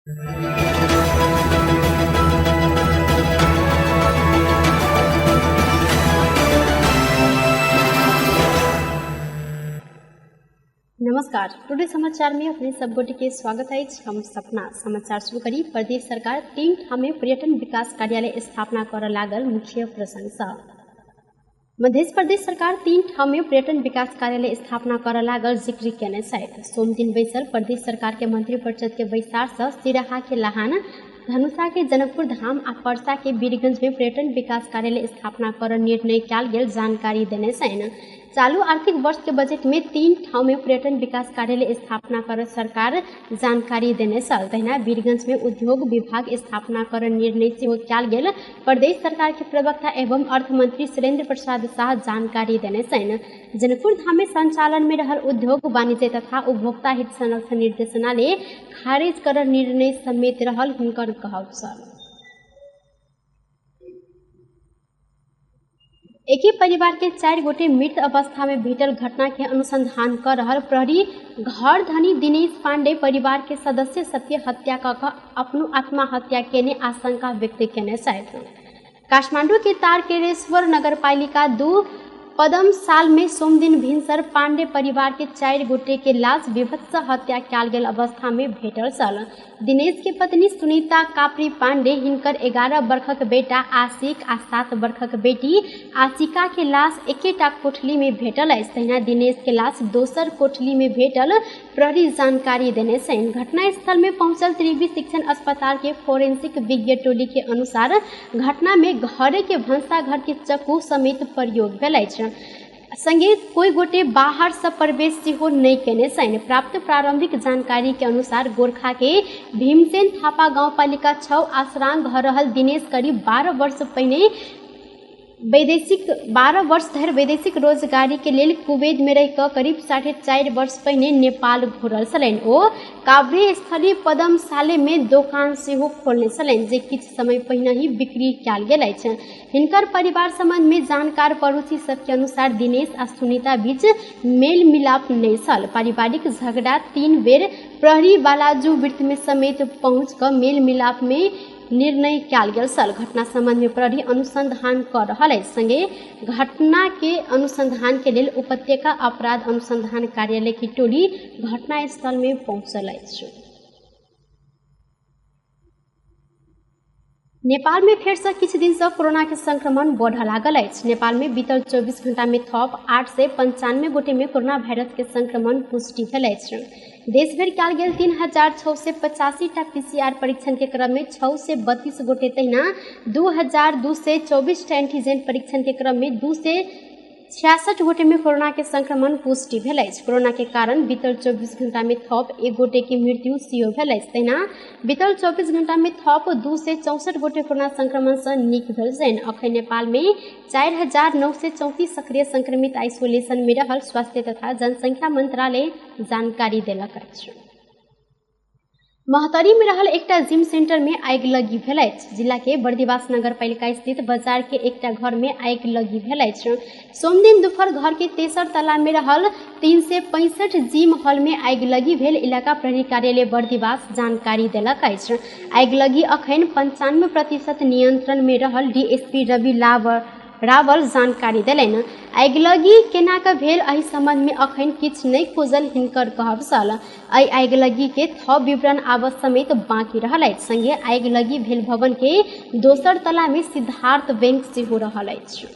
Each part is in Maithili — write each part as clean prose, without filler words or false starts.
नमस्कार, टुडे समाचार में अपने सब गोटे के स्वागत अछि। हम सपना समाचार शुरू करी। प्रदेश सरकार 3 ठाम में पर्यटन विकास कार्यालय स्थापना करऽ लागल मुख्य प्रसंग। मध्य प्रदेश सरकार 3 ठाम में पर्यटन विकास कार्यालय स्थापना करऽ लागल जिक्र केने छथि। सोमदिन बैसल प्रदेश सरकार के मंत्रिपरिषद के बैसार से सिराहा के लहान, धनुषा के जनकपुर धाम आ परसा के वीरगंज में पर्यटन विकास कार्यालय स्थापना करऽ निर्णय कयल गेल जानकारी देने छनि। चालू आर्थिक वर्ष के बजट में 3 ठाम में पर्यटन विकास कार्यालय स्थापना कर सरकार जानकारी देने छल। तहिना वीरगंज में उद्योग विभाग स्थापना कर निर्णय सेहो कयल गेल प्रदेश सरकार के प्रवक्ता एवं अर्थमंत्री सुरेंद्र प्रसाद शाह जानकारी देने छनि। जनकपुर धाम में संचालन में रहल उद्योग वाणिज्य तथा उपभोक्ता हित संरक्षण निर्देशनालय खारिज कर निर्णय समेत रहल हुनकर कहब छल। एक ही परिवार के 4 गोटे मृत अवस्था में भेटल घटना के अनुसंधान कर रहल प्रहरी घर धनी दिनेश पांडे परिवार के सदस्य सबके हत्या कऽ अपनो आत्महत्या केने आशंका व्यक्त केने छथि। काठमांडू के तारकेश्वर नगरपालिका 2 पदम साल में सोमदिन भिनसर पांडे परिवार के 4 गोटे के लाश विभत्स हत्या कयल गेल अवस्था में भेटल छल। दिनेश के पत्नी सुनीता कापरी पांडे, हिनकर 11 वर्षक बेटा आशिक आ 7 वर्षक बेटी आशिका के लाश एकेटा कोठली में भेटल अछि। तहिना दिनेश के लाश दोसर कोठली में भेटल प्रहरी जानकारी देने छनि। घटनास्थल में पहुंचल त्रिवी शिक्षण अस्पताल के फोरेंसिक विज्ञ टोली के अनुसार घटना में घरे के भनसाघर के चक्कू समेत प्रयोग भेल अछि। संगे कोई गोटे बाहर से प्रवेश सेहो नहि केने छनि। प्राप्त प्रारंभिक जानकारी के अनुसार गोरखा के भीमसेन थापा गाउँपालिका 6 आसरांग घर रहल दिनेश करीब 12 वर्ष पहिने वैदेशिक 12 वर्ष धरि वैदेशिक रोजगारी के लेल कुवैत में रहि कऽ करीब 4.5 वर्ष पहिने नेपाल घुरल छलनि। ओ काभ्रे स्थली पदमशाले में दोकान सेहो खोलने छलनि, जे किछु समय पहिने ही बिक्री कयल गेल अछि। हिनकर परिवार संबंध में जानकार पड़ोसी सबके अनुसार दिनेश आ सुनीता बीच मेल मिलाप नहि छल। पारिवारिक झगड़ा 3 बेर प्रहरी बालाजू वृत्त में समेत पहुँच कऽ मेल मिलाप में निर्णय कयल गेल छल। घटना संबंध में प्रहरी अनुसंधान कर रहल अछि। संगे घटना के अनुसंधान के लेल उपत्यका अपराध अनुसंधान कार्यालय की टोली घटनास्थल में पहुंचल अछि। नेपाल में फेर से किछु दिन से कोरोना के संक्रमण बढ़ऽ लागल अछि। नेपाल में बीतल 24 घंटा में थप 895 गोटे में कोरोना वायरस के संक्रमण पुष्टि भेल अछि। देश भरि कयल गेल 3685 टा पीसीआर परीक्षण के क्रम में 632 गोटे, तहिना 2224 टा एंटीजन परीक्षण के क्रम में 266 गोटे में कोरोना के संक्रमण पुष्टि भेल अछि। कोरोना के कारण बीतल 24 घंटा में थप 1 गोटे के मृत्यु सेहो भेल अछि। तहिना बीतल 24 घंटा में थप 264 गोटे कोरोना संक्रमण से नीक भेल छनि। अखन नेपाल में 4934 सक्रिय संक्रमित आइसोलेशन में रहल स्वास्थ्य तथा जनसंख्या मंत्रालय जानकारी देलक अछि। महोत्तरी में रहल एकटा जिम सेंटर में आगि लगी भेल अछि। जिला के बर्दिवास नगरपालिका स्थित बाजार के एकटा घर में आगि लगी भेल अछि। सोमदिन दोपहर घर के तेसर तला में रहल 365 जिम हॉल में आगि लगी भेल इलाका प्रहरी कार्यालय बर्दिवास जानकारी देलक अछि। आगि लगी अखन 95% नियंत्रण में रहल डीएसपी रवि रावल जानकारी देलनि। आगिलगी केना कऽ भेल एहि संबंध में अखन किछु नहि खोजल हिनकर कहब छल। एहि आगिलगी के थप विवरण आबऽ समेत बाकी रहल अछि। संगे आगिलगी भेल भवन के दोसर तला में सिद्धार्थ बैंक सेहो रहल अछि।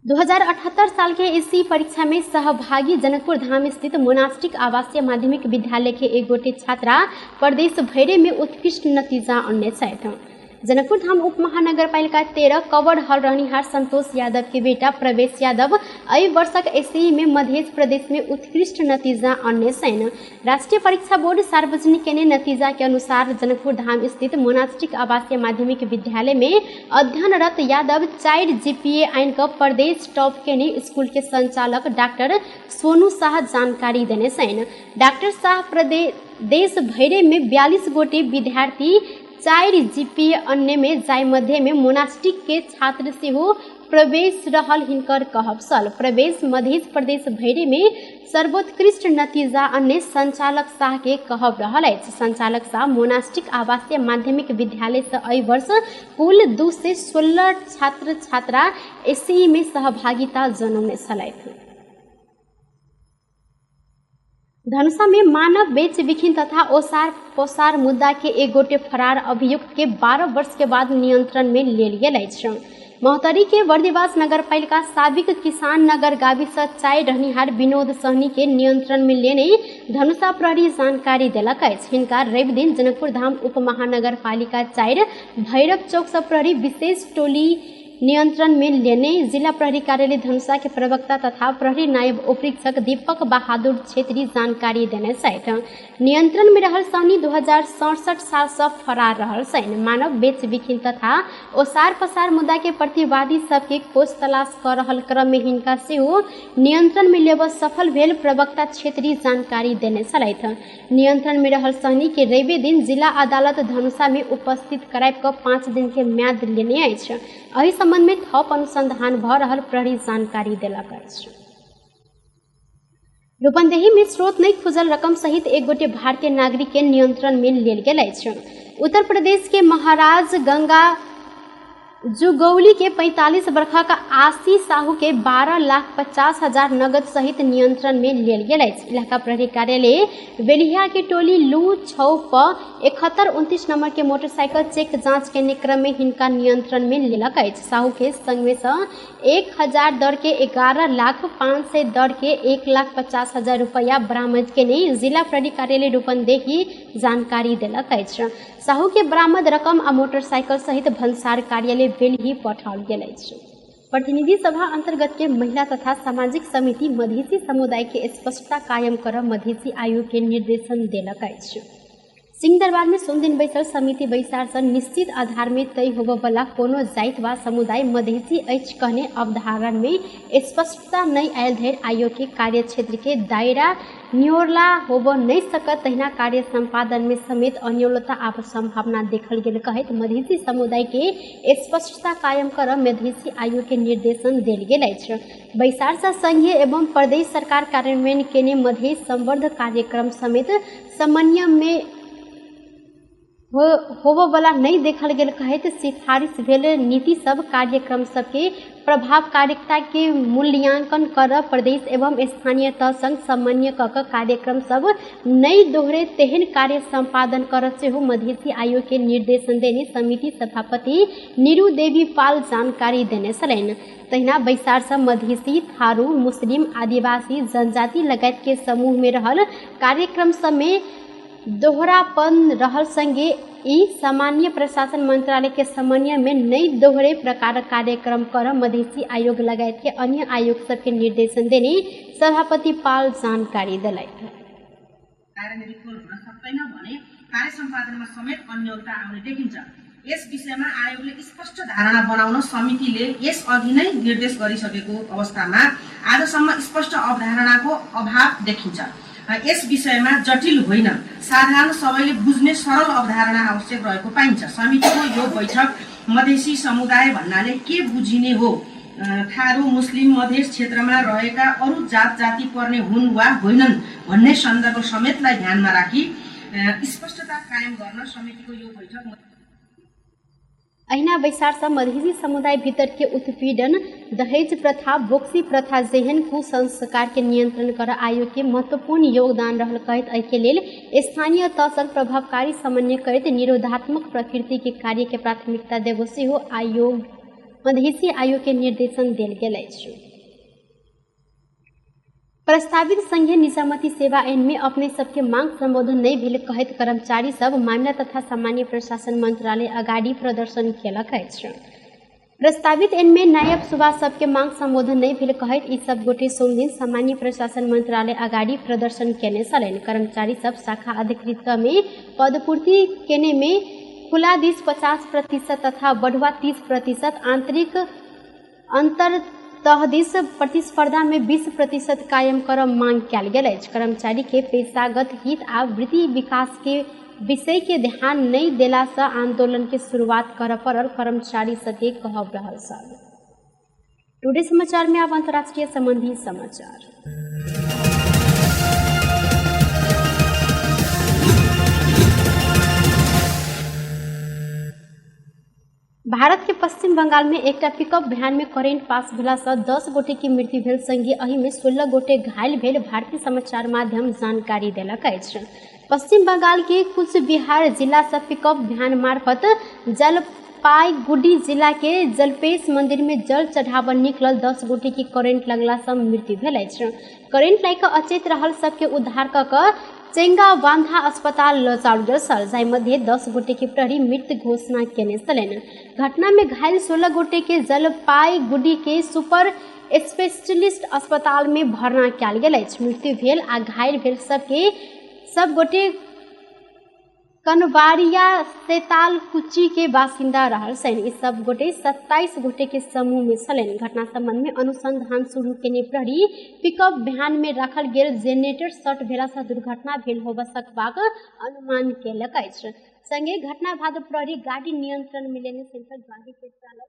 2078 साल के इसी परीक्षा में सहभागी जनकपुर धाम स्थित मोनास्टिक आवासीय माध्यमिक विद्यालय के एक गोटे छात्रा प्रदेश भरि में उत्कृष्ट नतीजा अनने छथि। जनकपुर धाम उप महानगरपालिका 13 कवर हल रहनिहार संतोष यादव के बेटा प्रवेश यादव एहि वर्षक एसई में मध्य प्रदेश में उत्कृष्ट नतीजा अनने छनि। राष्ट्रीय परीक्षा बोर्ड सार्वजनिक केने नतीजा के अनुसार जनकपुर धाम स्थित मोनास्टिक आवासीय माध्यमिक विद्यालय में अध्ययनरत यादव 4 जीपीए आनि कऽ प्रदेश टॉप केने स्कूल के संचालक डॉक्टर सोनू शाह जानकारी देने छनि। डॉक्टर शाह प्रदेश देश भरि में 42 गोटे विद्यार्थी 4 जीपीए अन्य में जाय मध्य में मोनास्टिक के छात्र सेहो प्रवेश रहल हिनकर कहब छल। प्रवेश मध्य प्रदेश भरि में सर्वोत्कृष्ट नतीजा अन्य संचालक शाह के कहब रहल अछि। संचालक शाह मोनास्टिक आवासीय माध्यमिक विद्यालय से एहि वर्ष कुल 216 छात्र छात्रा एसईई में सहभागिता जनौने छलथि। धनुषा में मानव बेच बिखिन तथा ओसार पोसार मुद्दा के एक गोटे फरार अभियुक्त के 12 वर्ष के बाद नियंत्रण में लेल गेल अछि। महोत्तरी के बर्दिवास नगरपालिका साबिक किसान नगर गाविस चाय रहनिहार विनोद सहनी के नियंत्रण में लेने धनुषा प्रहरी जानकारी देलक अछि। हिनका रवि दिन जनकपुर धाम उप महानगरपालिका 4 भैरव चौक से प्रहरी विशेष टोली नियंत्रण में लेने जिला प्रहरी कार्यालय धनुषा के प्रवक्ता तथा प्रहरी नायब उपरीक्षक दीपक बहादुर छेत्री जानकारी देने छथि। नियंत्रण में रहल सहनी 2067 साल से फरार रहल छनि। मानव बेच बिखिन तथा ओसार पसार मुद्दा के प्रतिवादी सबके खोज तलाश कर रहल क्रम में हिनका सेहो नियंत्रण में लेबऽ सफल भेल प्रवक्ता छेत्री जानकारी देने छलथि। नियंत्रण में रहल सहनी के रवि दिन जिला अदालत धनुषा में उपस्थित कराबि कऽ 5 दिन के म्याद लेने अछि। एहि संबंध में थप अनुसंधान भ रहल प्रहरी जानकारी देलक अछि। रूपन्देही में स्रोत नहीं खुजल रकम सहित एक गोटे भारतीय नागरिक के नियंत्रण में लेल गेल अछि। उत्तर प्रदेश के महाराज गंगा जुगौली के 45 वर्षक आशीष साहू के 12,50,000 नगद सहित नियंत्रण में लेल गेल अछि। इलाका प्रहरी कार्यालय बेलिया के टोली लू 6 प 7129 नंबर के मोटरसाइकिल चेक जांच के क्रम में हिनका नियंत्रण में लेलक अछि। साहू के संग में से 1000 दर के 11,05,000 दर के 1,50,000 रुपया बरामद केने जिला प्रहरी कार्यालय रूपन्देही जानकारी देलक अछि। साहू के बरामद रकम आ मोटरसाइकिल सहित भन्सार कार्यालय बेलही पठाओल गेल अछि। प्रतिनिधि सभा अंतर्गत के महिला तथा सामाजिक समिति मधेसी समुदाय के स्पष्टता कायम कर मधेसी आयोग के निर्देशन देलक अछि। सिंहदरबार में सोमदिन बैसल समिति बैसार से निश्चित आधार में तय होबयवला कोनो जाति वा समुदाय मधेसी अछि कहने अवधारणा में स्पष्टता नहीं आयल धरि आयोग के कार्य क्षेत्र के दायरा न्योरला होबऽ नहीं सकत, तहिना कार्य संपादन में समेत अन्योलता आब संभावना देखल गेल कहैत मधेसी समुदाय के स्पष्टता कायम कर मधेसी आयोग के निर्देशन देल गेल अछि। बैसार से संघीय एवं प्रदेश सरकार कार्यान्वयन केने मधेस संवर्ध कार्यक्रम समेत समन्वय में होबयवला नहीं देखल गेल कहैत सिफारिश भेल नीति सब कार्यक्रम सबके प्रभावकारिता के मूल्यांकन कर प्रदेश एवं स्थानीय तह संग समन्वय क कऽ कार्यक्रम सब नहीं दोहरे तेहन कार्य संपादन कर सेहो मधेसी आयोग के निर्देशन देने समिति सभापति नीरू देवी पाल जानकारी देने छलनि। तहिना बैसार से मधेसी, थारू, मुस्लिम, आदिवासी, जनजाति लगायत के समूह में रहल कार्यक्रम सब में दोहरापन रहल संगे ई सामान्य प्रशासन मंत्रालय के समन्वय में नई दोहरे प्रकार कार्यक्रम कर मधेसी आयोग लगायत के अन्य आयोग सबके निर्देशन देने सभापति पाल जानकारी दिलथि। कार्य विफल हुन सक्दैन भने कार्य सम्पादनमा समेत अन्योलता आउने देखिन्छ। यस विषयमा आयोगले स्पष्ट धारणा बनाउन समितिले यस अघि नै निर्देश गरिसकेको अवस्थामा आजसम्म स्पष्ट अवधारणाको अभाव देखिन्छ। यस विषयमा जटिल होइन, साधारण सबैले बुझ्ने सरल अवधारणा आवश्यक रहेको पाइन्छ। समितिको यो बैठक मधेसी समुदाय भन्नाले के बुझिने हो, थारू, मुस्लिम, मधेस क्षेत्रमा रहेका अरू जात जाति पर्ने हुन् वा होइनन् भन्ने सन्दर्भ समेतलाई ध्यानमा राखी स्पष्टता कायम गर्न समितिको यो बैठक। अहिना बैसार से मधेसी समुदाय भीतर के उत्पीड़न, दहेज प्रथा, बोक्सी प्रथा जेहन कुसंस्कार के नियंत्रण कर आयोग के महत्वपूर्ण योगदान रहल कहैत एहि के लेल स्थानीय तह संग प्रभावकारी समन्वय करैत निरोधात्मक प्रकृति के कार्य के प्राथमिकता देबो सेहो आयोग मधेसी आयोग के निर्देशन देल गेल अछि। प्रस्तावित संघीय निजामती सेवा ऐन में अपने सबके मांग संबोधन नहीं भेल कहैत कर्मचारी सब मामला तथा सामान्य प्रशासन मंत्रालय अगाडि प्रदर्शन केलक अछि। प्रस्तावित ऐन में नायब सुबा सबके मांग संबोधन नहीं भेल कहैत ई सब गोटे सोमदिन सामान्य प्रशासन मंत्रालय अगाडि प्रदर्शन केने छलनि। कर्मचारी सब शाखा अधिकृत में पदपूर्ति केने में खुला दिस 50% तथा बढ़ुआ 30%, आंतरिक अंतर तहदिस प्रतिस्पर्धा में 20% कायम कर मांग कयल गेल अछि। कर्मचारी के पेशागत हित आ वृत्ति विकास के विषय के ध्यान नहीं देला से आंदोलन के शुरुआत कर पड़ल कर्मचारी सबके कहब रहल छल। टुडे समाचार में अब अंतर्राष्ट्रीय संबंधी समाचार। भारत के पश्चिम बंगाल में एकटा पिकअप वैन में करेंट पास भेला से 10 गोटे के मृत्यु भेल संगे एहि में 16 गोटे घायल भेल भारतीय समाचार माध्यम जानकारी देलक अछि। पश्चिम बंगाल के कुछ बिहार जिला से पिकअप वैन मार्फत जलपाईगुड़ी जिला के जलपेश मंदिर में जल चढ़ाबऽ निकलल 10 गोटे के करेंट लगला से मृत्यु भेल अछि। करेंट लागि कऽ अचेत रहल सबके उद्धार कऽ कऽ चेंगाबांधा अस्पताल लऽ जाओल गेल छल, जाहि मध्य 10 गोटे के प्रहरी मृत घोषणा केने छलनि। घटना में घायल 16 गोटे के जलपाईगुड़ी के सुपर स्पेशलिस्ट अस्पताल में भर्ना कयल गेल अछि। मृत्यु भेल आ घायल भेल सबके सब गोटे कनवारिया सेतालकुची के बासिंदा रहल छनि। ई सब गोटे 27 गोटे के समूह में छलनि। घटना संबंध में अनुसंधान शुरू केने प्रहरी पिकअप वैन में राखल गेल जेनरेटर शॉर्ट भेला से दुर्घटना भेल होबऽ सकबाक अनुमान केलक अछि। संगे घटना बाद प्रहरी गाड़ी नियंत्रण में लेने सेंटर गाड़ी के चालक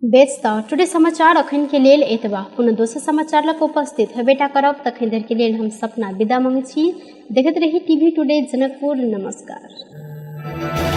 बेस। तऽ टुडे समाचार अखन के लेल एतबा। पुनः दोसर समाचार लग उपस्थित हेबेटा करब, तखन धरि के लेल हम सपना विदा मांगै छी। देखैत रही टीवी टुडे जनकपुर। नमस्कार।